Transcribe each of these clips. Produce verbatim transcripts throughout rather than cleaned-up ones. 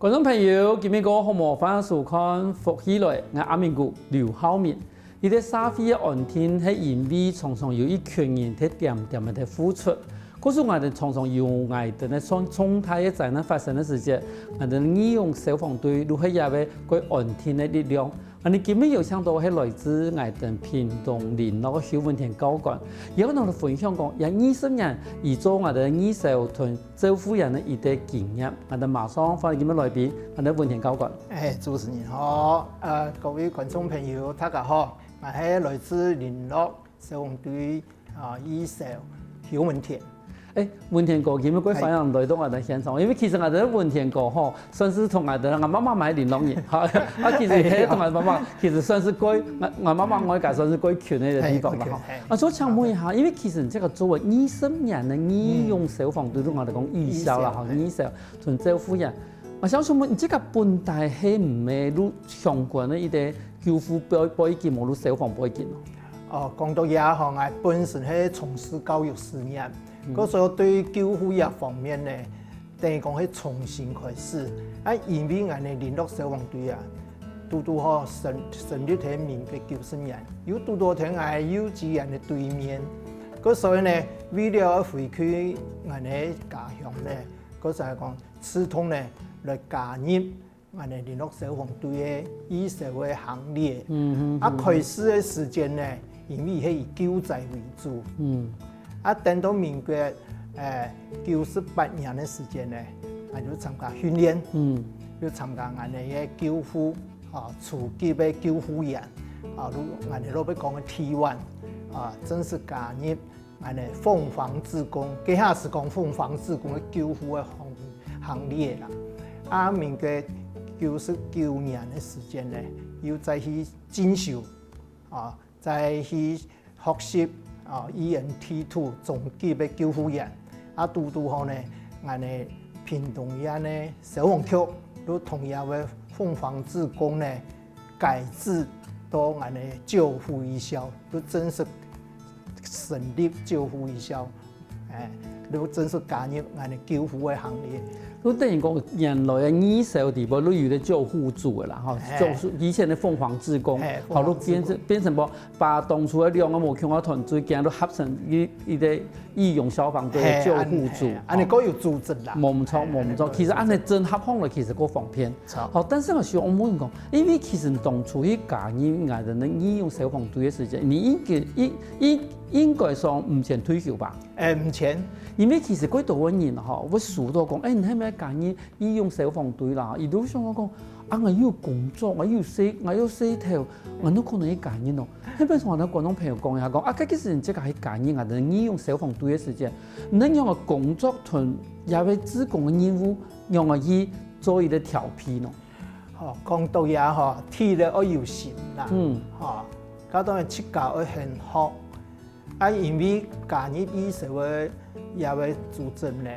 觀眾朋友，今晡日好無？歡迎收看《福氣來》，𠊎阿明哥劉浩明。這个社會个安定係因為常常有一群人在恬恬仔在付出。故所𠊎兜常常有𠊎兜个重、重大个災難發生个時節，𠊎兜个義勇消防隊就係這个蓋安定个力量。恁呢今晡日邀請到係來自𠊎兜屏東麟洛个邱文田教官，佢愛同𠊎兜分享講，這二十年佢做𠊎兜義消同 照護員个一个經驗。𠊎兜馬上歡迎今晡日來賓，𠊎兜文田教官。哎，主持人好，呃，各位觀眾朋友，大家好，𠊎係來自麟洛消防隊啊，義消邱文田。哎，文田哥，今晡日蓋歡迎來到𠊎兜現場，因為其實𠊎兜文田哥吼，算是同𠊎兜，𠊎媽媽嘛係麟洛人，哈，啊，其實佢同𠊎媽媽其實算是蓋，𠊎、𠊎媽媽𠊎家算是蓋近个地方啦，哈。啊，所以請問一下，因為其實你這个做了二十年个義勇消防隊，對𠊎來講，義消啦，哈，義消同照護員。𠊎想請問，你這个本底係毋係有相關个一个救護背、背景，無有消防背景哦？哦，講到這吼，𠊎本身係從事教育事業，故所對救護這方面呢， 等於講係重新開始。啊，因為𠊎兜麟洛消防隊啊，堵堵好成、成立係民國九十年，又堵堵在𠊎幼稚園个對面。故所以呢，為了愛回饋𠊎兜家鄉呢，故所以講，自動呢來加入𠊎兜麟洛消防隊个義消个行列。啊，開始个時間呢，因為係以救災為主。啊，等到民國，呃，九十八年个時間呢，𠊎就參加訓練，就參加𠊎兜个救護，啊，初級个救護員，啊，就𠊎兜老輩講个T one，啊，正式加入 𠊎兜鳳凰志工，該下係講鳳凰志工个救護个行、行列啦。啊，民國九十九年个時間呢，又再去進修，啊，再去學習，啊，E M T two中級个救護員。啊，堵堵好呢，𠊎兜屏東縣个消防局，就同樣个鳳凰志工呢， 改制到𠊎兜救護義消，就正式成立救護義消，哎，就正式加入𠊎兜救護个行列。就等於講，原來个義消底背就有个救護組个啦，吼，哎。救護、以前个鳳凰志工，哎，好，就變成、鳳凰志工。變成講，把當初个兩个無共个團隊，今日都合成一、一个 義勇消防隊个救護組。嘿，恁呢，嘿，恁呢較有組織啦。無毋著，嘿，無毋著。恁呢較有組織。其實恁呢整合起來其實較方便。著。好，但是𠊎想問講，因為其實當初去加入𠊎兜个義勇消防隊个時間，你應該、應、應、應該算毋曾退休吧？欸，毋曾。因為其實較多个人吼，會想著講，欸，你係毋係加入 義勇消防隊啦，佢兜想講，啊，𠊎有工作，𠊎有事、𠊎有事頭，𠊎哪可能去加入哦？該變成𠊎个觀眾朋友講一下講，啊，該其實你自家去加入𠊎兜義勇消防隊个時節，你仰仔工作同這个志工个任務，仰仔去做一个調配呢？吼，講到這吼，第一愛有心啦。嗯。吼，該當然自家愛肯學。 啊，因為加入義消个這个組織呢，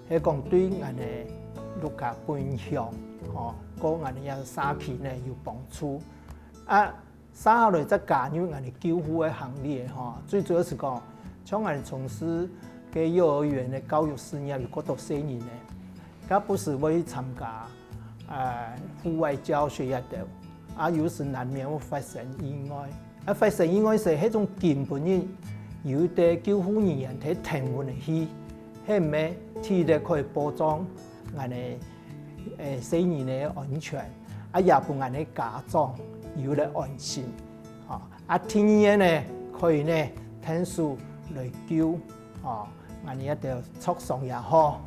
係講對𠊎兜六甲本鄉，吼，過𠊎兜這社區呢有幫助。啊，續下來再加入𠊎兜救護个行列，吼，最主要係講，像𠊎兜從事个幼兒園个教育事業有較多細人呢，該不時會去參加，呃，戶外教學這兜。 啊，有時難免會發生意外。啊，發生意外時，該種根本有一个救護人員在天文个去，係毋係第一个可以保障𠊎兜，欸，細人个安全，啊，也分𠊎兜家長有个安心。吼，啊，第二个呢，可以呢，𢯭手來救 哦，𠊎兜這兜著傷也好，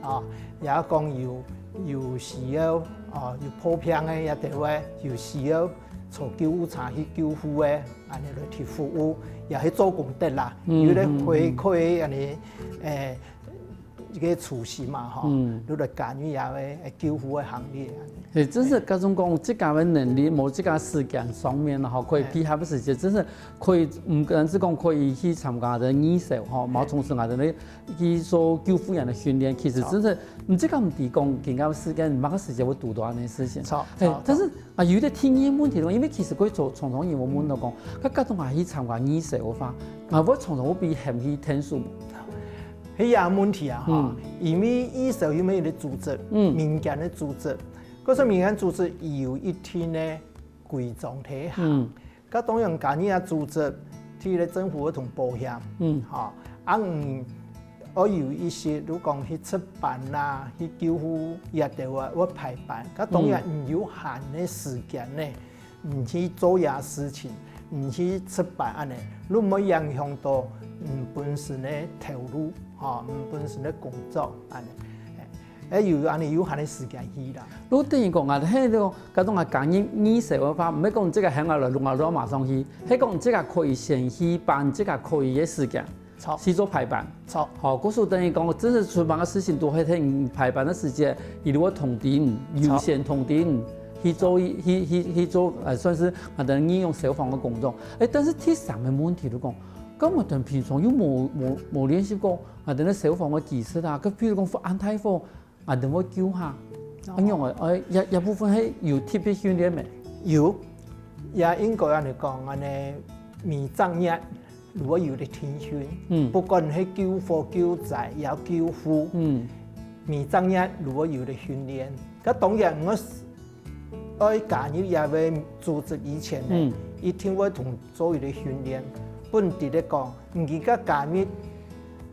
哦，也講有，有需要，哦，有破病个這兜个，有需要坐救護車去救護个，恁呢來去服務，也係做功德啦，嗯，有个回饋恁呢，欸，一个初心嘛，吼，嗯。就來加入這个，欸，救護个行列。 欸，真係該種講，自家个能力，無自家時間上面吼，可以配合个時節，真係可以，毋單止講可以去參加个義消吼，嘛同時𠊎兜呢去做救護員个訓練，其實真係，毋自家毋知講，今个時間，麼个時節會堵著恁呢事情。著，欸，著，但是啊，有一个第二个問題咯，因為其實過去常常有人問到講，該該當下去參加義消个話，啊，會常常會分人嫌棄𢯭手無？ 係啊，問題啊，吼，嗯。因為義消又係一个組織，嗯。民間个組織，故所民間組織有一定个規章在行。嗯。該當然，加入个組織，第一个政府會同保險，嗯。吼，啊，嗯，愛有一些，如果講去值班啦，去救護這兜啊，會排班。該當然，嗯。你有限个時間呢，你去做這事情，你去值班恁呢，你毋會影響到你本身个頭路，吼，你本身个工作恁呢。 欸，有恁呢有限个時間去啦。就等於講啊，該種，該種啊，加入義消个話，毋係講這个喊啊來，弄啊來馬上去，係講這个可以先去辦這个可以个時間，著。去做排班。著。好，故所等於講，真實出辦个事情都係在排班个時間，佢就會通知你，著。優先通知你，去做，去，去，去做，呃，算是啊，等於用消防个工作。欸，但是第三个問題就講，根本等平常又無，無，無練習過，啊，等於消防个技術啊，佢譬如講發恁大火， 啊，等會救下。哦。恁樣啊，哎，這，這部分係有特別訓練無？有，也應該恁呢講，恁呢，每隻月如果有个培訓，嗯。不管係救火、救災、也救護，嗯。每隻月如果有个訓練，該當然𠊎愛加入這个組織以前呢，嗯。一定會同做一个訓練，本地來講， 你自家加入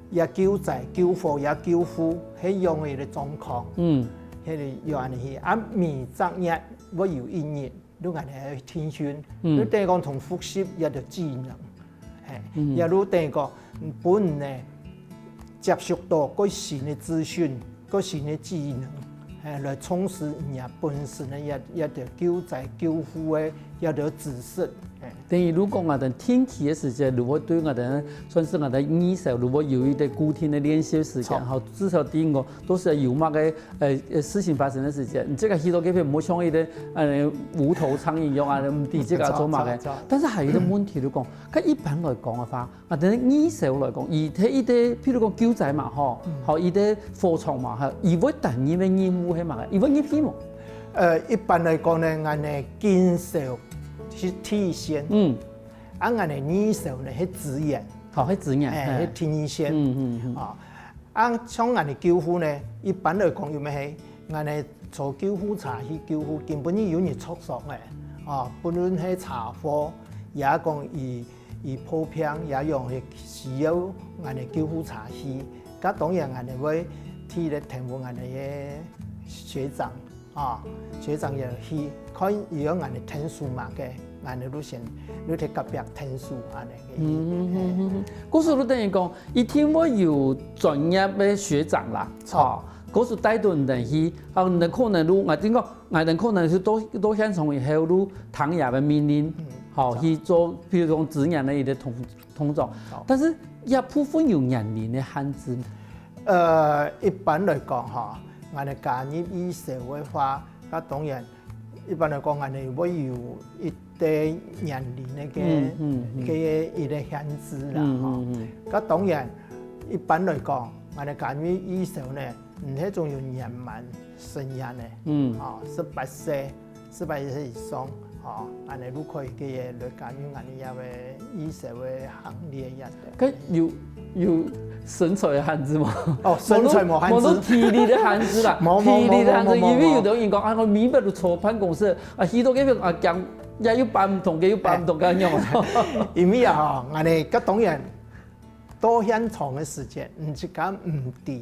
也救災、救火、也救護，係用个一个狀況，嗯。係用恁呢去。啊，每隻月會有一日，你恁呢去培訓，嗯。你等於講同複習一个技能，嘿，嗯。也你等於講，本呢接觸到較新个資訊， 个新个技能，欸，來充實你本身个這，這兜救災救護个這兜知識，欸。等於如果𠊎等定期个時間，如果對𠊎等算是𠊎等義消，如果有一個固定个練習時間，著。吼，至少第一個都係有麼个，呃，呃，事情發生个時間，你這個去到該片，毋好像一個，呃，無頭蒼蠅樣啊，毋知自家做麼个。著，著，著。但是還有一個問題，就講，該一般來講个話， 啊，等於義消來講，佢係一個，譬如講救災嘛，吼，嗯。吼，一個火場嘛，吼，佢會擔任个任務係麼个？佢會入去無？呃，一般來講呢，𠊎等義消係第一線。嗯。啊，𠊎等義消呢係支援。好，係支援，欸，嘿。係第二線。嗯，嗯，嗯。啊，啊，像𠊎等救護呢，一般來講有無係，𠊎等坐救護車去救護，根本就有人著傷个，啊，不論係車禍，也講佢 佢破病，也用係需要𠊎等救護車去。該當然𠊎等會替佢等問𠊎等个學長，啊，學長也去，看佢愛𠊎等𢯭手麼个，𠊎等就先，就在隔壁𢯭手恁呢个。嗯，嗯，嗯，嗯，嗯。故所就等於講，一定會有專業个學長啦，著。吼，故所帶著你等去，啊，你等可能就，𠊎等講， 𠊎等可能係到，到現場以後就聽佢个命令，嗯，吼，著。去做，比如講支援个一個動，動作。著。但是這部分有年齡个限制無？呃，一般來講吼，𠊎等加入義消个話，該當然，一般來講，𠊎等會有一定年齡个个，嗯，嗯，嗯。个一個限制啦，嗯，吼。嗯，嗯。該當然，一般來講，𠊎等加入義消呢， 嗯，該種有年滿成人个，嗯。吼，十八歲，十八歲以上，吼，恁呢就可以个來加入𠊎等這个義消个行列呀。該有，有身材个限制無？哦，身材無限制。無，無，無體力个限制啦。無，無，無，體力个限制，無，無，無。因為有个人講，啊，𠊎明明就坐辦公室，啊，去到該片，啊，驚，也又搬毋動，該又搬毋動，該樣。因為啊，吼，恁呢，該當然 到現場个時節，你自家毋知，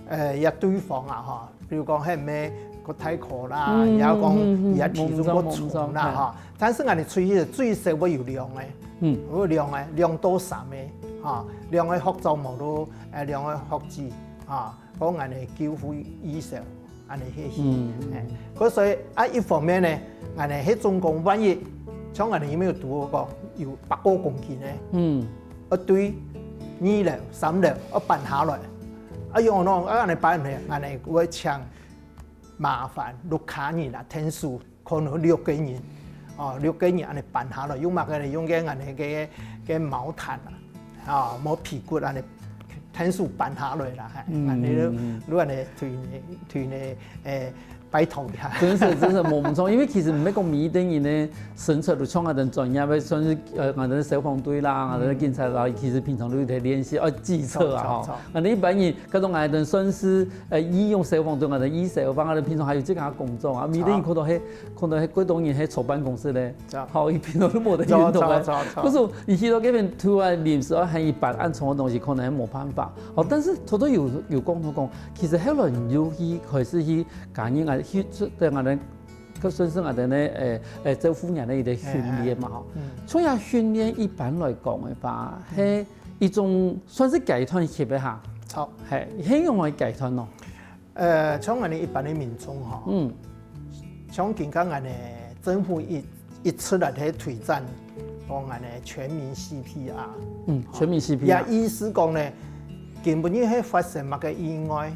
呃，這對方啊，吼，比如講係毋係較大箍啦，嗯，也講嗯，嗯，嗯，也體重較重啦，無毋著，無毋著，吼。但是𠊎等出去最少會有兩個，嗯。會有兩個，兩到三個，吼，兩個學長無就，呃，兩個學姊，吼，講𠊎等救護義消。 恁呢去。嗯。哎，故所以啊，一方面呢，恁呢係總講萬一，像𠊎等有無有讀過講，有百過公斤呢？嗯。啊，對，二樓、三樓，啊，搬下來。啊，用喏，啊，恁呢搬呢，恁呢會請麻煩六個人啊，𢯭手，可能六個人，哦，六個人恁呢搬下來，用麼个呢？用个恁呢个，个毛毯啊，啊，毛被骨恁呢，𢯭手搬下來啦，嘿，嗯。恁呢就，就恁呢推呢，推呢，誒，拜託一下。真是，真是無毋著，因為其實毋係講每一個人呢，生出就像𠊎等專業个，算是，呃，𠊎等消防隊啦，𠊎等警察啦，其實平常都有在練習，呃，技巧啊，吼。著，著，著。𠊎等一般人，該種𠊎等算是，呃，義勇消防隊，𠊎等義消，𠊎等平常還有這個工作啊，每一個人可能係，可能係幾多人係坐辦公室咧，著。吼，佢平常都無得運動啊。著，著，著，著。可是你去到該片突然臨時愛喊佢搬恁重个東西，可能係無辦法。哦，但是頭頭有，有講到講，其實後來你就去開始去 加入𠊎去，對𠊎等，佢算是𠊎等呢，誒，誒，照護員个一個訓練嘛，吼。嗯。像這訓練一般來講个話，係一種算是階段性个哈。著。係，係用來階段咯。呃，像𠊎等一般个民眾吼，嗯。像今下𠊎等政府一，一直來在推展，講𠊎等全民C P R。嗯，全民C P R。也意思講呢，今晡日係發生麼个意外，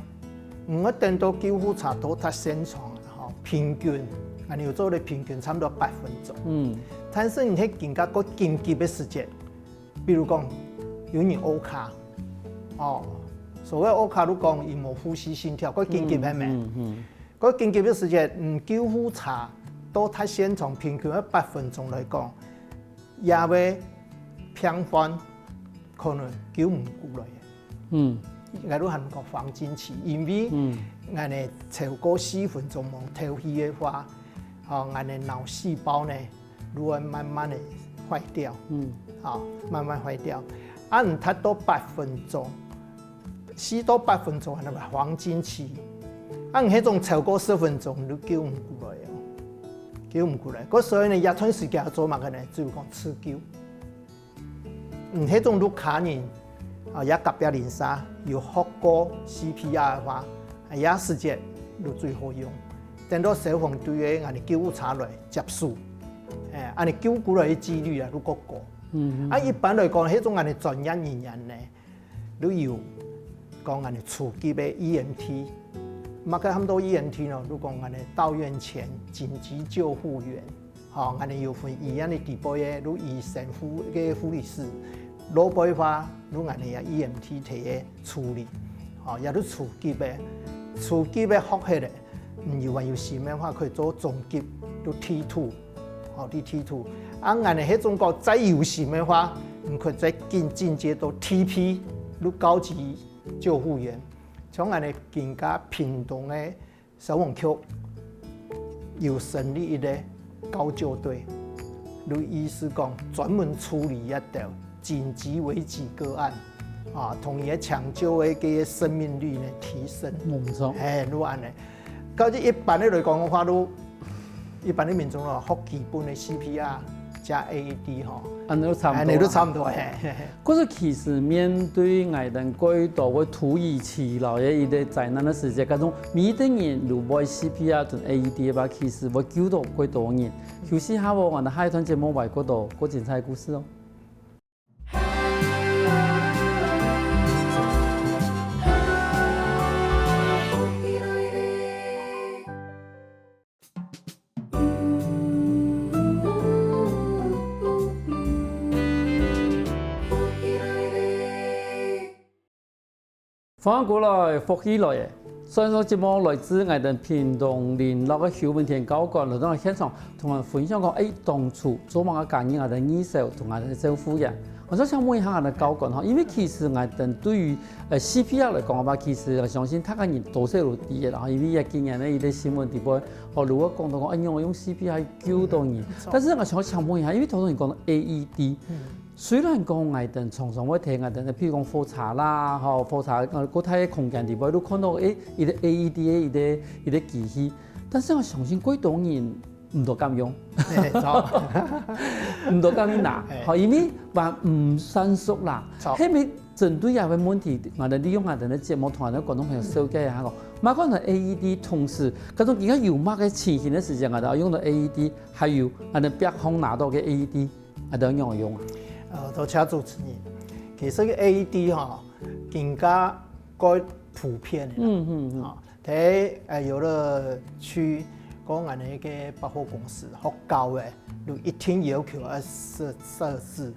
毋會等到救護車到達現場，吼，平均，𠊎等有做个平均差毋多八分鐘。嗯。但是你係今下過緊急个時節，比如講有人屙卡，哦，所謂屙卡，就講佢無呼吸、心跳，過緊急係無？嗯，嗯，嗯。過緊急个時節，嗯，救護車到達現場平均愛八分鐘來講， 這个病患可能救毋過來。嗯。𠊎都喊講黃金期，因為，嗯。𠊎等超過四分鐘無透氣个話，吼，𠊎等腦細胞呢，就會慢慢个壞掉。嗯。吼，慢慢壞掉。啊，毋達到八分鐘， 四到八分鐘，喊做黃金期。啊，你該種超過十分鐘，你就救毋過來哦，救毋過來。該所以呢，這段時間愛做麼个呢？就係講自救。嗯，該種屋下人啊，也隔壁鄰舍有學過C P R个話，啊，這時節就最好用。等到消防隊个𠊎等救護車來接手，誒，恁樣救過來个機率啊，就較高。嗯，嗯，啊，一般來講，該種𠊎等專業人員呢， 就有講𠊎等初級个E M T，麼个喊做E M T呢？就講𠊎等到院前緊急救護員，吼，𠊎等有分醫院个底背个，就醫生、護个護理師，落背个話，就𠊎等个E M T在該處理，吼，也就初級个，初級个學起來，嗯，有還有心个話，可以做中級，就T two。 吼，T two。啊，𠊎等該種講再有心个話，你可以再進，進階到T P，就高級救護員。像𠊎等今下屏東个消防局有成立一個高救隊，就意思講專門處理這兜緊急危機個案，啊，同佢个搶救个這個生命率呢提升。無錯。嘿，就恁樣。 到底一般个來講个話，就一般个民眾咯，學基本个C P R加A E D吼，恁樣就差毋多啦。恁樣就差毋多，嘿，嘿，嘿。可是其實面對𠊎等過多个突如其來个一個災難个時節，該種每一個人都會C P R同A E D个話，其實會救到過多人。休息下哦，𠊎等下一段節目會過多過精彩个故事哦。 歡迎過來，福氣來了！上一段節目來自𠊎等屏東麟洛个邱文田教官，來到現場同𠊎分享講，誒，當初做麼个加入𠊎等義消同𠊎等照護員。𠊎想請問一下𠊎等教官吼，因為其實𠊎等對於，呃，C P R來講个話，其實𠊎相信大家人多少都知个啦，因為這幾年个一個新聞底背，吼，如果講到講，哎，用用C P R救到人，嗯，沒錯。但是𠊎想請問一下，因為頭先你講到A E D，嗯。 雖然講𠊎等常常會聽𠊎等个，譬如講火車啦，吼，火車，呃，過大个空間底背，都看到，誒，一個A E D个一個，一個機器，但是𠊎相信過多人毋多敢用，嘿，著。毋多敢去拿，嘿。吼，因為還毋成熟啦。著。係毋係針對這個問題，𠊎等利用𠊎等个節目同𠊎等个觀眾朋友紹介一下講，麼个款个A E D同時，該種今下有麼个情形个時節，𠊎等用到A E D，還有𠊎等壁項拿到个A E D。 啊，都仰般用啊？呃，多謝主持人。其實个A E D吼，今下蓋普遍个啦。嗯，嗯，嗯。吼，在，呃，遊樂區，講恁樣个百貨公司，學校个，就一定要求愛設，設置。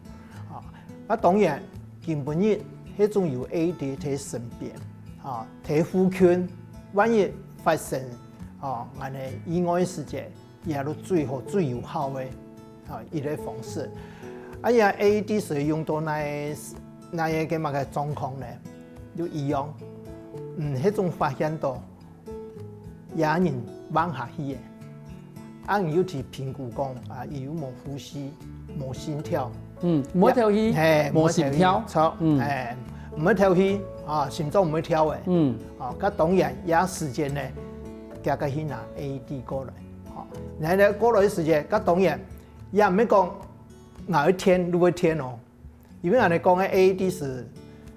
啊，啊，當然，今晡日，該種有A E D在身邊，啊，在附近，萬一發生哦，恁呢意外个時節，也係最好、最有效个，啊，一個方式。啊，這A E D係用到哪個、哪個个麼个狀況呢？就一樣，嗯，該種發現到，這人橫下去个，啊，你又去評估講，啊，佢有無呼吸、無心跳，嗯，毋會敨氣，嘿，無心跳，毋會敨氣，著，嗯，嘿，毋會敨氣，啊，心臟毋會跳个，嗯，啊，該當然，這時間呢，佢就去拿A E D過來，啊，拿來過來个時間，該當然，也毋係講𠊎愛電，你愛電哦，因為恁呢講个A E D係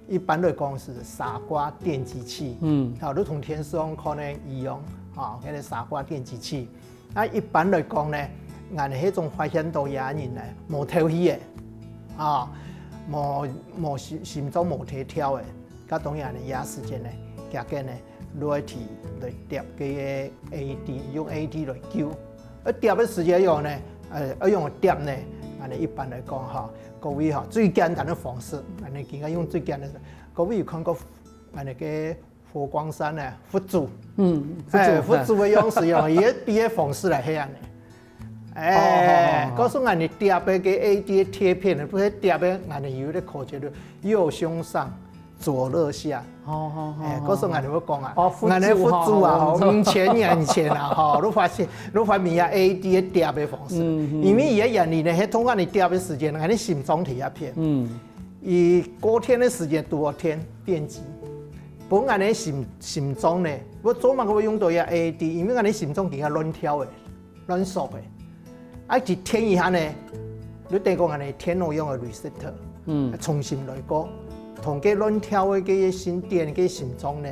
一般來講係傻瓜電擊器，嗯，啊，就同電視上看个一樣，啊，該個傻瓜電擊器。 啊，一般來講呢，𠊎等該種發現到這人呢，無敨氣个，啊，無、無心、心臟無在跳个，該當然呢，這時間呢，遽遽呢，就愛去來貼該個A E D，用A E D來救。啊貼个時間愛用呢，呃，愛用貼呢，𠊎等一般來講吼，各位吼，最簡單个方式，𠊎等今下用最簡單个，各位有看過𠊎等个 佛光山呢，佛珠。嗯，佛珠，哎，佛珠个樣式哦，佢个貼个方式係恁呢。哎，哦，哦，哦。告訴𠊎等貼个該A E D个貼片呢，毋係貼个𠊎等有个口訣，右胸上，左肋下。哦，哦，哦，哎，哦。告訴𠊎等愛講啊，哦，佛珠，𠊎等佛珠啊，哦，哦，毋千年前啊，吼，就發現，就發明啊A E D个貼个方式。嗯，嗯。因為佢个原理呢，係通過你貼个時間，𠊎等心臟在該片。嗯。佢過電个時間拄好電，電極。 分𠊎等心、心臟呢，愛做麼个愛用到這A E D，因為𠊎等心臟今下亂跳个，亂縮个。啊，一電一下呢，就等於講𠊎等電腦用个reset，嗯，重新來過，同該亂跳个該个心電、該心臟呢，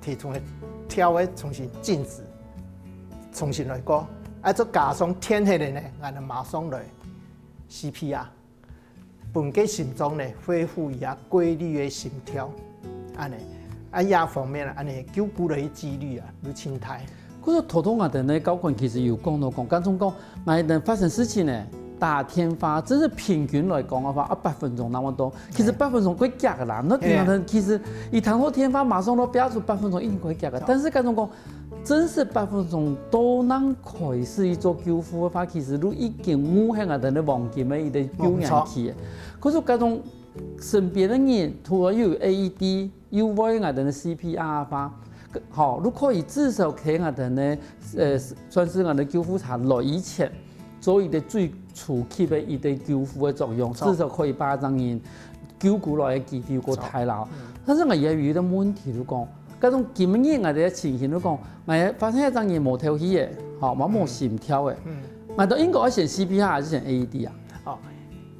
提出來跳个重新靜止，重新來過。啊，再加上電下來呢，𠊎等馬上來C P R。 分該心臟呢恢復一下規律个心跳，恁呢，啊，這方面啊，恁呢救古來个機率啊，就盡大。可是頭頭𠊎等呢，教官其實有講到講，講中講，𠊎等發生事情呢，打電話，真是平均來講个話，啊，八分鐘那麼多，其實八分鐘過遽个啦。那平常人其實一聽到電話，馬上都標出八分鐘，已經過遽个。但是講中講， 真實八分鐘都正開始去做救護个話，其實就已經無限个等个黃金个一個救援期了。可是該種身邊个人突然又有A E D，又會𠊎等个C P R个話，好，就可以至少𢯭𠊎等个，呃，算是𠊎等救護車來以前，做一個最初級个一個救護个作用，至少可以把這人救過來个機會過大啦。但是𠊎也有一個問題，就講， 該種今日𠊎等个情形，就講，𠊎發現一隻人無敨氣个，吼，嘛無心跳个，𠊎等應該愛選C P R還是選A E D啊？哦，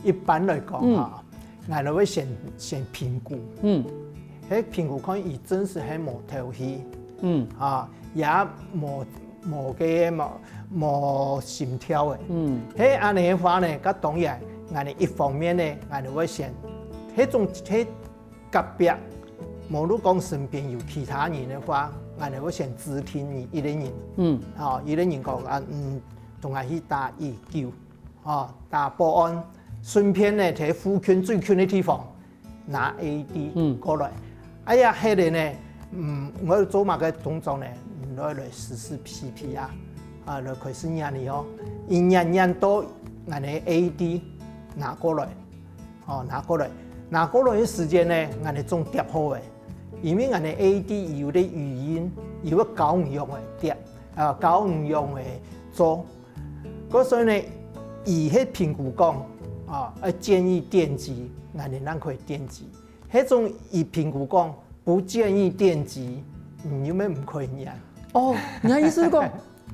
一般來講啊，𠊎等會先、先評估，嗯，係評估看佢真實係無敨氣，嗯，啊，也無、無个、無、無心跳个，嗯，係恁呢个話呢，該當然，𠊎等一方面呢，𠊎等會選，係種係 隔壁，無論講身邊有其他人个話，𠊎等會先指定你一個人，嗯，吼，一個人講啊，嗯，同𠊎去打一九，吼，打報案，順便呢，在附近最近个地方拿A E D過來。哎呀，該個呢，嗯，𠊎愛做麼个動作呢？𠊎愛來實施C P R，啊，來開始捏你哦，一捏捏到𠊎等A E D拿過來。 哦，拿過來，拿過來个時間呢，𠊎等總貼好个，因為𠊎等A E D有个語音，有个教你用个貼，啊，教你用个做。故所以呢，佢係評估講，啊，愛建議電擊，𠊎等正可以電擊。係種佢評估講，不建議電擊，你又毋可以捏。哦，你个意思係講，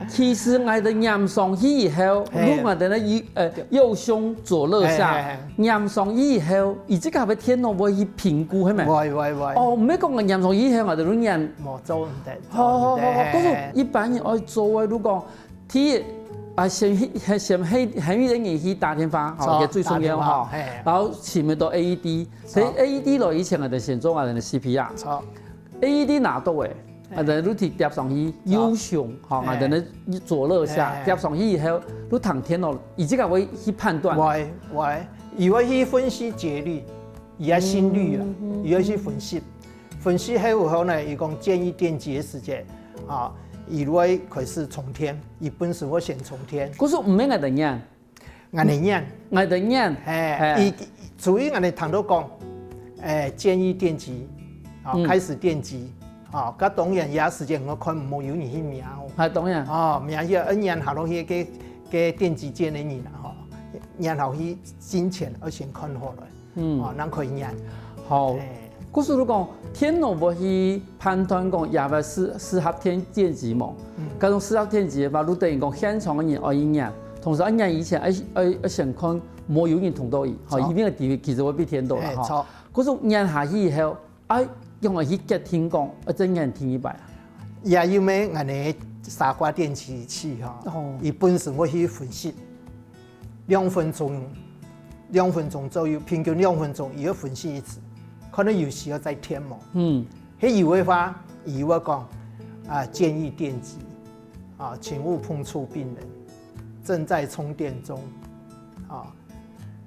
其實𠊎等黏上去以後，係。如果𠊎等个右，呃，右胸左肋下，係，係，係。黏上去以後，佢自家个電腦會去評估，係無？會，會，會。哦，毋係講𠊎黏上去以後，𠊎等就黏。無，做毋得，好，好，好，好。做毋得。可是一般人愛做个，如果第一，啊，先去，先去，先去个人去打電話，吼，做，這最重要，吼。打電話，係。然後尋得到A E D，所以A E D來以前，𠊎等先做𠊎等个C P R。做。A E D拿到个， 啊，等於就貼上去，右胸，吼，啊，等於左肋下，係。貼上去以後，就聽電腦，佢自家會去判斷。會，會，佢會去分析節律，佢个心率啊，佢會去分析。分析後以後呢，佢講建議電擊个時間，啊，佢會開始充電，佢本身會先充電。故所毋免𠊎兜撿，𠊎兜撿。𠊎兜撿，嘿，嘿。佢，所以𠊎兜聽到講，誒，建議電擊，啊，嗯。開始電擊，啊，該當然這時間𠊎看無有人去摸哦。啊，當然。哦，摸去，呃，摸下落去該，該電擊鍵个人啊，吼，摸下去進前愛先看好來。 嗯。哦，正可以撿。好，嘿。故所你講，電腦會去判斷講，這位適，適合電，電擊無？嗯。該種適合電擊个話，你等於講現場个人愛去撿，同時愛撿以前，愛，愛，愛先看無有人動到佢，吼，好。因為佢其實會分電到啦，嘿，吼。著。故所撿下去以後，哎，用來去決定講，愛再撿第二擺啊。也因為𠊎兜个傻瓜電擊器吼，哦。佢本身會去分析。 兩分鐘，兩分鐘左右，平均兩分鐘，佢會分析一次，看你有需要再電無。嗯。係有个話，佢會講，啊，建議電擊，啊，請勿碰觸病人，正在充電中，啊，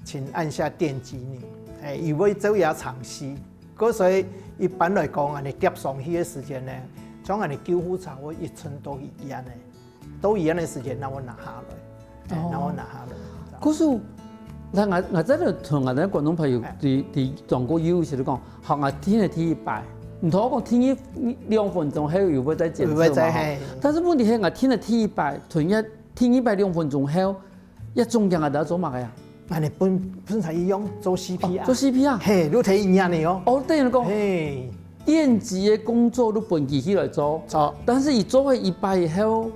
請按下電擊鈕。誒，佢會做這程序。故所以一般來講，恁樣貼上去个時間呢，像恁樣救護車會一直到醫院呢。 到醫院个時間，正會拿下來，誒，哦。正會拿下來。故所，來，𠊎，𠊎再來同𠊎兜觀眾朋友，哎。在，在中國有一些就講，好，𠊎電个第一擺，毋通講電个兩分鐘，還有會再檢測嘛，有會再，吼。嘿。但是問題係，𠊎電个第一擺，同一，電一擺兩分鐘後， 這中間𠊎兜做麼个啊？恁樣本，本身一樣做C P R。哦，做C P R。嘿，你睇一樣个哦。哦，等於講，嘿。電擊个工作你分佢去來做，著。但是佢做完一擺以後，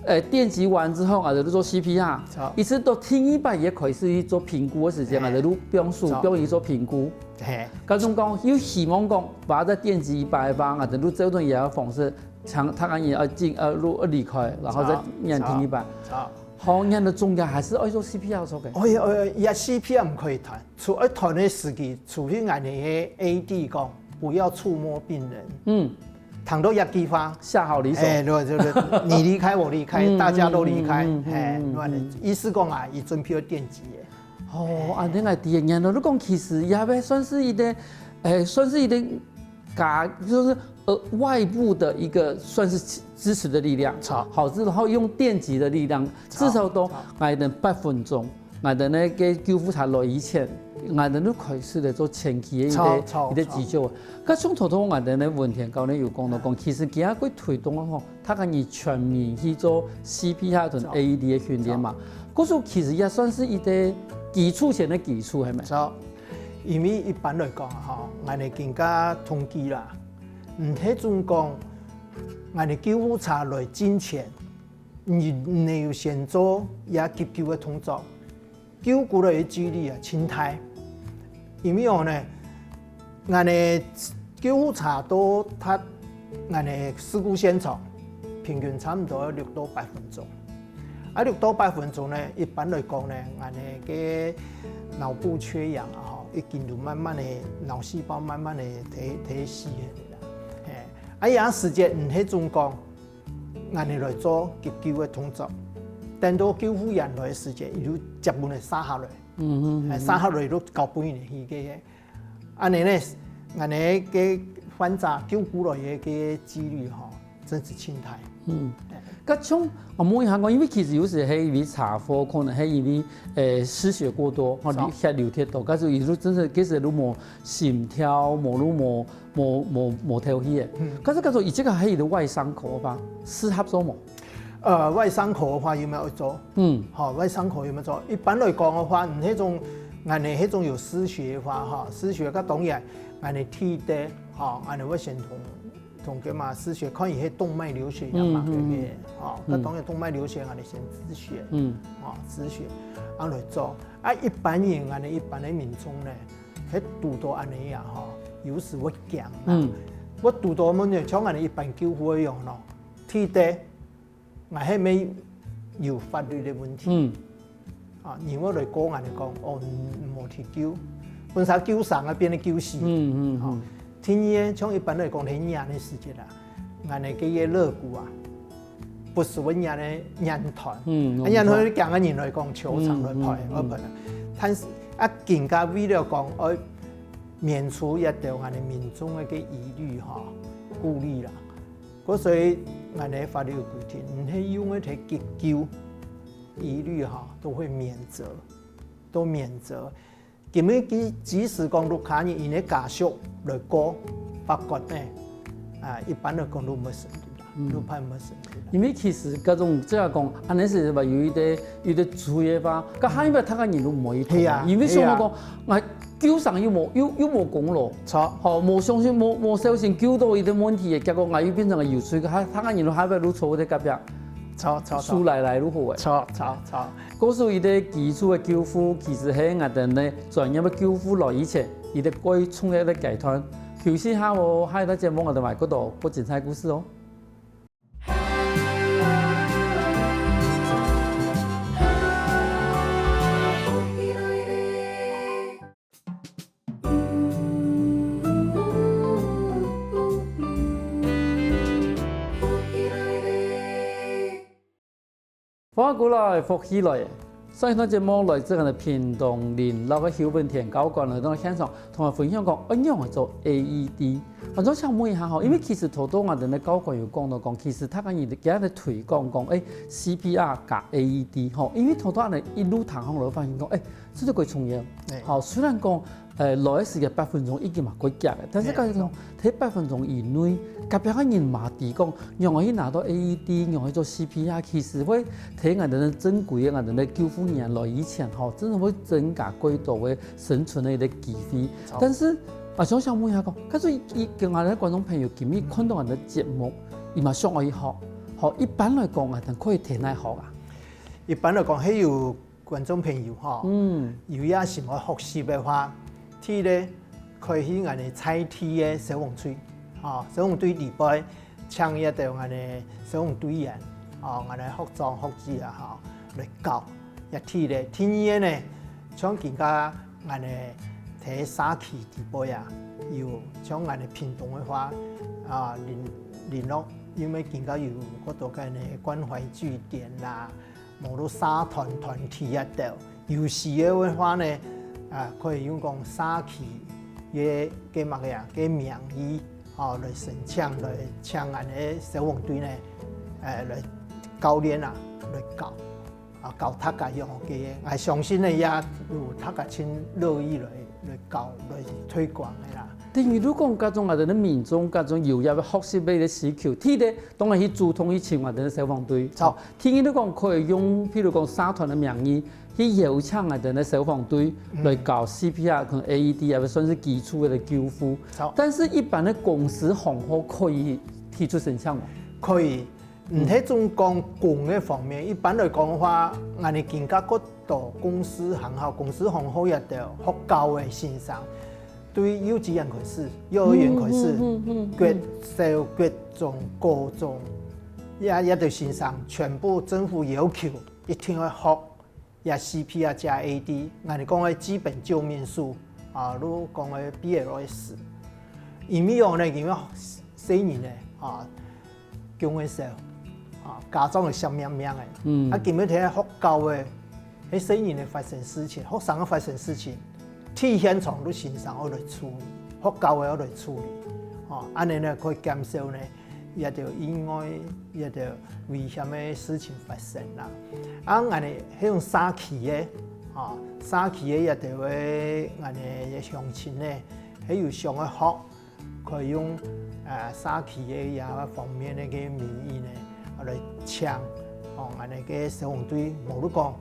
誒，電擊完之後，𠊎兜就做C P R。著。一直到第二擺也開始去做評估个時間，嘿。𠊎兜就放手，著。放佢做評估。嘿。該種講，又希望講，把它再電擊一擺个話，𠊎兜就照著佢个方式，像他講，愛進，呃，就愛離開，然後再撿第二擺。著。著。 好，𠊎兜中間還係愛做C P R做个。哎呀，哎呀，這C P R毋可以斷，除，愛斷个時機，除非𠊎兜个A D講不要觸摸病人。嗯。聽到這句話，下好離手。哎，對，對，對，你離開，我離開，嗯，大家都離開，嗯，嗯，哎，嗯，嗯，亂的，嗯。意思講啊，佢準備要電擊个。哦，恁樣來體驗咯。你講其實也算是一個，哎，算是一個 加，就是，呃，外部的一個算是支，支持的力量。著。好，然後用電擊的力量，著，至少都，著。𠊎兜八分鐘，𠊎兜該救護車來以前，𠊎兜就開始來做前期个一個，著，著，一個急救。著。該像頭頭𠊎兜个文田教練有講到講，嗯。其實今下个推動吼，佢可以全民去做C P R同，著。A E D个訓練嘛。著。故所其實也算是一個基礎性个基礎，係無？著。 因為一般來講吼，𠊎兜更加統計啦，毋係總講，𠊎兜救護車來進前，你，你有先做這急救个動作，救過來个機率啊，盡大。因為吼呢，𠊎兜救護車到達𠊎兜事故現場，平均差毋多六到八分鐘。 啊，六到八分鐘呢，一般來講呢，𠊎兜个腦部缺氧啊，吼，已經就慢慢个腦細胞慢慢个忒，忒死个啦。嘿，啊，這時節毋係總講，𠊎兜來做急救个動作，等到救護員來个時節，佢就接穩个殺下來，嗯，嗯，嗯，哎，殺下來就交分人去个。 恁樣呢，𠊎兜个患者救過來个機率吼，真係盡大。嗯。哎。該像，啊，問一下講，因為其實有時係因為車禍，可能係因為，呃，失血過多，吼，著。血流忒多，該時佢就真係，其實就無心跳，無就無，無，無，無頭去个。嗯。可是該時候佢這個係一個外傷口个話，適合做無？ 呃，外傷口个話有無愛做？嗯。吼，外傷口有無愛做？一般來講个話，你該種，𠊎兜該種有失血个話，吼，失血，該當然，𠊎兜第一个，吼，𠊎兜會先同，同該嘛失血，看佢係動脈流血抑嘛，嗯，嗯，嗯。對不對？吼，嗯。該當然動脈流血，𠊎兜先止血，嗯。吼，止血，啊來做。啊，一般人，𠊎兜一般个民眾呢，係堵到恁樣啊，吼，有時會驚啦。嗯。會堵到麼个，像𠊎兜一般救護个樣咯，第一个 𠊎係無有法律个問題。嗯。啊，人會來告𠊎兜講，哦，你，你無去救，本身救生啊，變成救死。嗯，嗯，嗯。吼，第二个，像一般來講，係𠊎兜个時節啊，𠊎兜个肋骨啊，不時會𠊎兜个𠊎斷。嗯，啊，𠊎兜會驚个人來講，球場來拍，嗯，嗯，嗯。會拍。但是啊，更加為了講，愛免除一兜𠊎兜民眾个疑慮吼，顧慮啦。故所以，𠊎等法律有規定，你係用个忒急救，一律哈都會免責，都免責。今日佢即使講屋下人，佢个家屬來告法官呢，啊，一般來講都無成立啦，嗯，都判無成立啦。因為其實該種，這樣講，恁樣係話有一個，有一個罪个話，該下一擺大家人都無一同。係啊，因為像我講，係啊。𠊎救上又無，又，又無功勞。著。吼，無相信，無，無小心救到一個問題个，結果𠊎又變成个有罪个，下，下個人都下擺都坐在隔壁。著，著，著。輸來來就好誒。著，著，著。故所以个基礎个救護，其實係𠊎等呢專業个救護來以前，佢个最重要个階段。休息下哦，下一段節目𠊎等還過多，過精彩故事哦。 歡迎過來，福氣來！上一段節目來自𠊎等屏東麟洛个邱文田教官來到現場，同𠊎分享講，仰般來做A E D。𠊎想請問一下吼，因為其實頭頭𠊎等个教官有講到講，其實大家人今日推廣講，誒，C P R加A E D吼，因為頭頭𠊎等一路聽下來發現講，誒， 這個幾重要。欸。好，雖然講，呃，來个時間八分鐘已經嘛幾遽个，但是假如講，欸，在八分鐘以內，隔壁个人嘛知講，仰般去拿到A E D，仰般去做C P R，其實會在𠊎等个正規个𠊎等个救護人員來以前吼，真的會增加幾多个生存个一個機會。著。但是，啊，想想問一下講，假使佢，佢，𠊎等个觀眾朋友今日看到𠊎等个節目，佢嘛想愛去學，吼，一般來講，𠊎等可以在哪學啊？一般來講，係有 觀眾朋友吼，嗯，有也想愛學習个話，第一呢，可以去𠊎等在地个消防隊，吼，消防隊裡背請一兜𠊎等消防隊員，吼，𠊎等學長學姐啊，吼，來教，也第一呢。第二个呢，像今下𠊎等在社區裡背啊，有像𠊎等屏東个話，啊，麟，麟洛，因為今下有好多个呢關懷據點啦， 無就社團團體啊兜。有需要个話呢，啊，可以用講社區个，个麼个啊，个名義，吼，來申請，來請𠊎等个消防隊呢，欸，來教練啊，來教，啊，教大家用个。𠊎相信呢，也有大家盡樂意來，來教，來推廣个啦。等於你講，該種啊，𠊎等个民眾，該種有這个學習个需求，第一，當然去主動去尋𠊎等个消防隊。著。 第二，你講可以用，譬如講社團个名義去邀請𠊎等个消防隊來教C P R，可能A E D也算是基礎个救護。著。但是一般个公司行號可以提出申請無？可以，嗯，這種講公个方面，一般來講个話，𠊎等今下較多公司行號，公司行號也兜學校个先生，對幼稚園開始，幼兒園開始，嗯，嗯，嗯，嗯，國小、國中、高中， 也，這兜先生全部政府要求一定愛學這C P R加A D，𠊎等講个基本救命術，啊，就講个B L S。因為仰呢，因為細人呢，啊，降个燒，啊，家長个想命命个，嗯，啊，今日在學校个 該細人仔發生事情，學生仔發生事情，第一現場就先生愛來處理，學校个愛來處理，吼，恁仔呢可以減少呢，這兜意外、這兜危險个事情發生啦。啊，恁仔係用社區个，吼，社區个這兜个恁仔鄉親呢，係有想愛學 可以用，呃，社區个這方面个名義呢，來請，吼，恁仔个消防隊，無論講，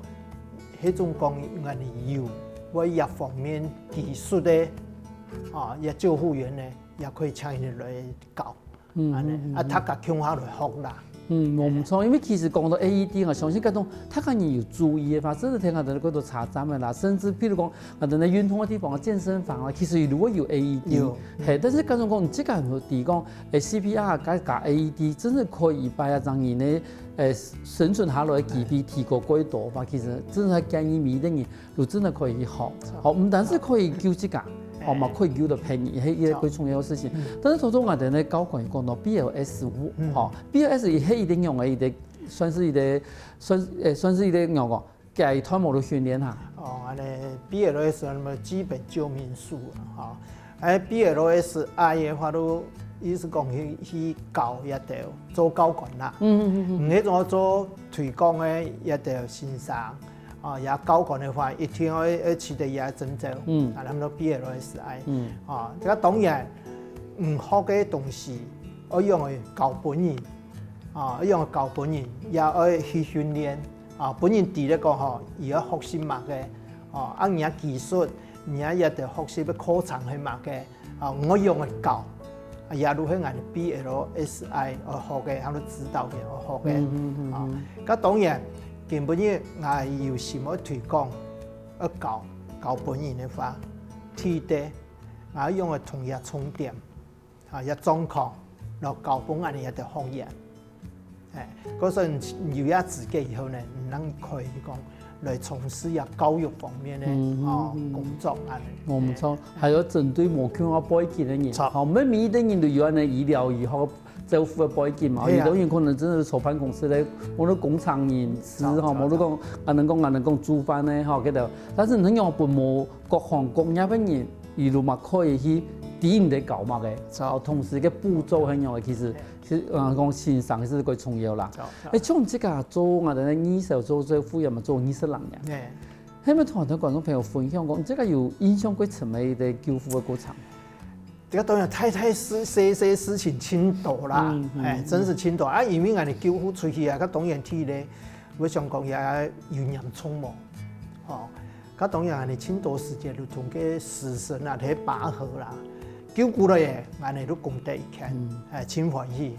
該種講恁仔有，會這方面技術个，啊，這救護員呢，也可以請佢來教，嗯，恁仔，嗯，嗯，啊，大家共下來學啦。 嗯，無毋著，因為其實講到A E D，𠊎相信該種大家人有注意个話，甚至聽𠊎兜个多車站个啦，甚至譬如講，𠊎兜个運動个地方啊、健身房啊，其實如果有A E D，有，係，但是該種講，這個有提供，誒，C P R加加A E D，真的可以把這種人个，誒，生存下來个機會提高幾多吧。其實真的建議每一個人 就真的可以學。好，毋單止可以救自家，哦，嘛可以救到別人，係一個最重要个事情。但是頭先𠊎兜个教官有講到B L S，吼，B L S也係一個仰仔个，算是一個，算，誒，算是一個仰講，階段無就訓練哈。哦，恁仔B L S那麼基本救命術啊，哈。哎，B L S I个話都意思講去去教這兜做教官啦。嗯嗯嗯。毋係做做推廣个這兜先生，啊，也教官个話，一定愛愛取得這證照，嗯，啊，他們都 B L S I，嗯，啊，這个當然，毋學个東西，愛用个教分人，啊，愛用教分人，也愛去訓練，啊，分人知咧講吼，佢愛學習麼个，啊，啊，你个技術，你个這兜學習个課程係麼个， 啊，我用个教，啊，也就係𠊎等B L S I愛學个，還有指導員愛學个。嗯嗯嗯啊，該當然，今晡日𠊎有心愛推廣，愛教，教分人个話，第一，𠊎用个同一重點，啊，一狀況，來教分𠊎等一个學員。 哎，故所有這資格以後呢，你正可以講來從事這教育方面个，嗯，哦，嗯，工作恁樣。哦，毋錯，還有針對無共樣背景个人，著。好，毋係每一个人都有恁樣醫療、醫學、政府个背景嘛，係啊。有个人可能真个係坐辦公室个，無論工程人士吼，著，著，無論講，著。啊，能講，啊，能講煮飯个吼，該兜。但是你愛分無各行各業个人，佢都嘛可以去知你在教麼个，著。然後同時个步驟係仰个，其實 其實，呃，講先生係最重要啦。好，好。欸，像這个做𠊎等个義消做這副業嘛，做二十零年。欸。係毋係同觀眾朋友分享講，這个有印象最深个一個救護个過程？這个當然大大事，細細事情盡多啦，嗯，嗯，欸，真係盡多。啊，因為𠊎等救護出去啊，該當然第一咧，𠊎想講也有嚴重無？吼，該當然𠊎等盡多時節就同該師生啊，在拔河啦，救過來个，𠊎等都功德一件，嗯。欸，盡歡喜。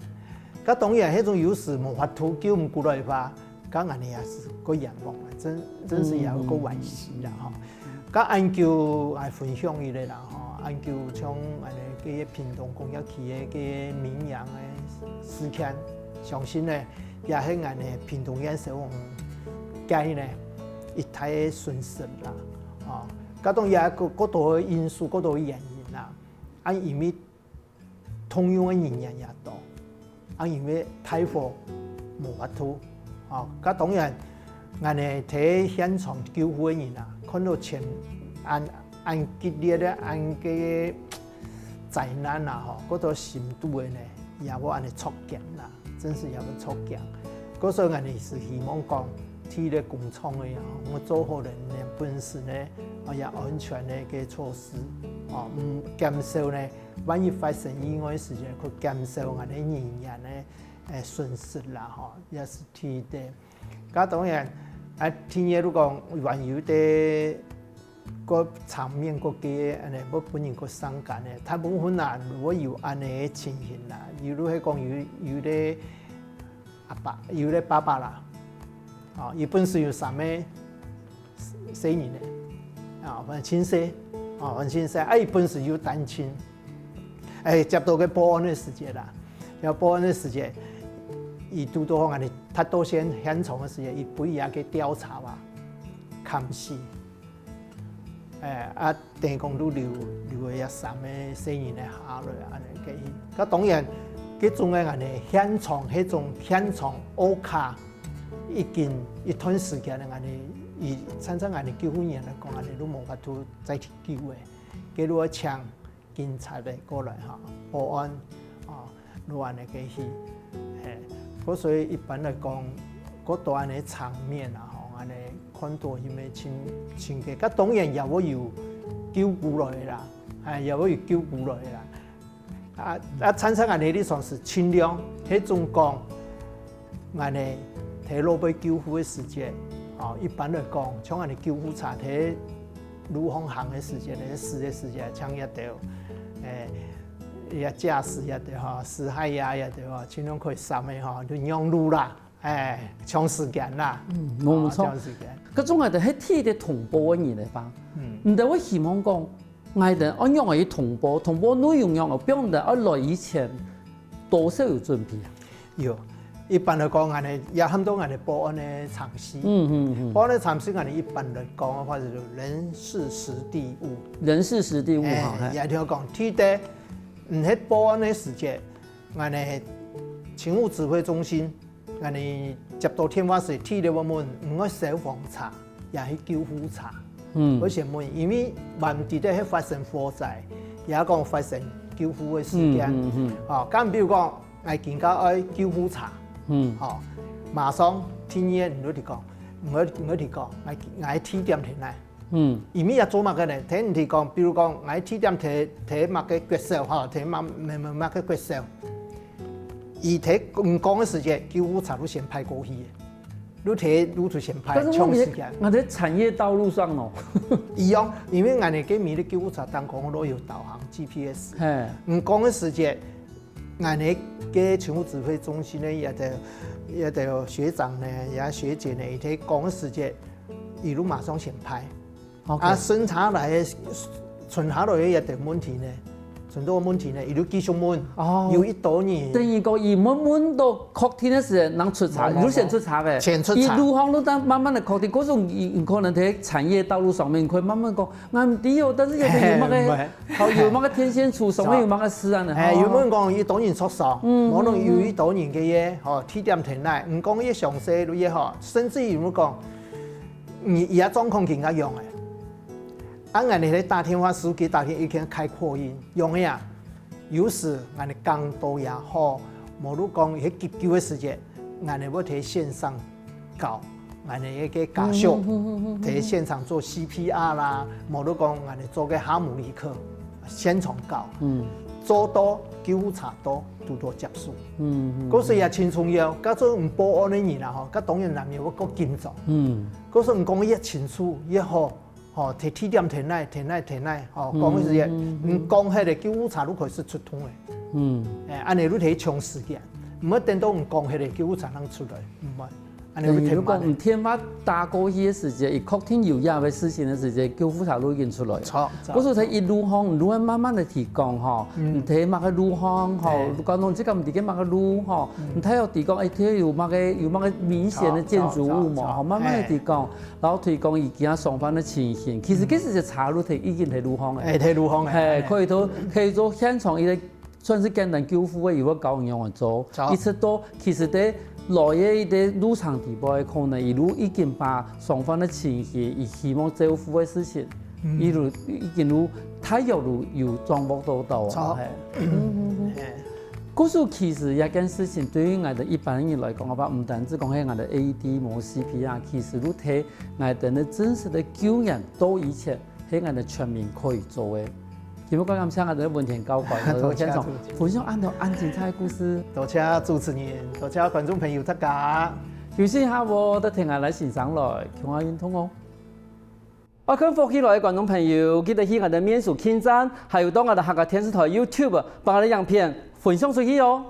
該當然，該種有時無法度救毋過來吧，該𠊎等也係過冤枉啊，真，真係也過惋惜啦吼。嗯。該恁久𠊎分享一個啦吼，恁久像𠊎等該屏東工業區个該明陽个事件，相信呢，也係𠊎等屏東縣消防界呢，一大个損失啦。吼，該當然也過，過多个因素，過多个原因啦。啊，因為 通用个人員也多，啊，因為大火無法度，吼，該當然，𠊎等在現場救護个人啊，看到前恁，恁激烈个恁个災難啊，吼，過多心肚个呢，也會恁樣著驚啦，真係也會著驚。故所𠊎等係希望講，替个工廠个啊，𠊎做好了，你本身呢，啊，也安全个个措施，哦，嗯，減少呢， 萬一發生意外時間，去減少𠊎等人員个，欸，損失啦，吼，也係第一點。該當然，啊，第二，如果講還有个，个場面，个个恁樣，會分人个傷感个，大部分啊，如果有恁樣个情形啦，有如係講有，有个 阿爸，有个爸爸啦，哦，佢本身有三個細人仔，啊，還盡細，哦，還盡細，啊，佢本身有單親，欸，接到个報案个時節啦，要報案个時節，佢堵到𠊎等達到現，現場个時節，佢分佢个調查啊，砍死。 欸，啊，等於講都留，留个這三個細人仔下來，恁樣个。該當然，該種个恁樣現場，該種現場屋下，已經一段時間了，恁樣，以，參照𠊎等救護員來講，恁樣都無法度再去救个。該就愛請 警察个過來吼，報案，哦，就恁樣个去，嘿，故所以一般來講，過多恁樣个場面啊，吼，恁樣看到因為親，親个，該當然也會有救過來个啦，哎，也會有救過來个啦。啊，啊，參照恁樣个立場係盡量，該種講， 恁樣，在路背救護个時節，哦，一般來講，像恁樣救護車在路項行个時節，在駛个時節，像這兜，欸，也駕駛這兜吼，駛海呀這兜吼，盡量開閃个吼，就讓路啦，欸，搶時間啦，嗯，無錯。哦，搶時間。該種个係第一个通報个人來講，嗯。你就會希望講， 𠊎等愛仰般去通報，通報內容仰般，放等愛來以前，多少有準備啊？有，一般來講，恁樣也喊到恁樣報案个程序。嗯，嗯，嗯。報案个程序，恁樣一般來講个話，就人事時地物。人事時地物，哎，吼，嘿。也就講，第一，嗯，該報案个時節，恁樣勤務指揮中心 恁樣接到電話時，第一會問，毋愛消防車，也係救護車。嗯。會先問，因為萬一係發生火災，也講發生救護个時間。嗯嗯嗯。哦，敢比如講，𠊎今下愛救護車，嗯。哦，馬上第二日你就講，𠊎𠊎就講，𠊎𠊎地點在哪？嗯。因為愛做麼个呢？聽你講，比如講，𠊎地點在在麼个國小哈，在麼麼麼个國小，佢在你講个時節，救護車就先派過去个。 路頭路途先排，但是問題，長時間。𠊎在產業道路上哦。一樣，因為𠊎等个米的救護車當中都有導航GPS。嘿。你講个時節，𠊎等个勤務指揮中心呢，也得也得有學長呢，也學姐呢，佢講个時節，一路馬上先排。 OK。啊，巡查來个，巡查來个一點問題呢，巡查問題呢，佢就繼續問，哦。有幾多人。等於講，佢問問到確定个時，人出車，哦，哦，哦。佢就先出車个。先出車。佢路項路段慢慢个確定，可是你你可能在產業道路上面，你可以慢慢講，𠊎毋知哦，但是有个有麼个，嘿，毋係。哦，有麼个天線柱，上面有麼个字啊呢？哎，哦。有無人講幾多人受傷？嗯，無論有幾多人个耶，吼，地點在哪，你講越詳細个也好，甚至於有講，你佢个狀況更加樣个。 啊，𠊎等个打電話手機打電話已經開擴音，用个啊。有時𠊎等講到也好，無論講係急救个時節，𠊎等會在線上教，𠊎等个家屬在現場做C P R啦，無論講𠊎等做个哈姆立克，現場教，嗯。做到救護車到，堵到接手。嗯，嗯，故所也真重要，假使毋報案个人啊吼，該當然難免會較緊張。嗯。故所你講越清楚越好。 吼，在地點在哪，在哪，在哪，吼，嗯，講个時間，嗯，嗯，嗯。你講起來救護車就開始出動了。嗯。哎，恁樣就係搶時間，毋好等到你講起來救護車正出來，毋好，恁樣會忒慢了。等於如果你電話打過去个時間，佢確定有這樣个事情个時間，救護車就已經出來了。著，著，故所在一路項，你會慢慢个提供吼，嗯。你在麼个路項吼，哎。如果講這个毋知个麼个路吼，嗯。你大約提供，哎，這有麼个，有麼个明顯个建築物無吼，著，著，著，著。慢慢个提供。哎。 然後推廣佢个傷患个情形。其實，嗯。其實這車路頭已經在路項了。哎，在路項了。嘿，可以做，可以做現場一個算是簡單救護个，佢會教你仰般做。好。一直到，其實在來个一個路程底背，可能佢就已經把傷患个情形，佢希望照顧个事情，嗯。佢就已經就大約就有掌握到到。好。嘿。嗯，嗯，嗯。嘿。故所其實這件事情對於𠊎等一般人來講个話，毋單止講係𠊎等个A E D無C P R，其實就係 𠊎等个真實个救援到以前，係𠊎等全民可以做个。今晡日感謝𠊎等个文田教官，多謝，現場分享恁多恁精彩个故事。多謝主持人，多謝觀眾朋友大家。休息一下哦，等下𠊎來欣賞來，共下運動哦。愛看福氣來个觀眾朋友，記得去𠊎等面書網站，還有到𠊎等客家電視台YouTube，幫𠊎等影片分享出去哦。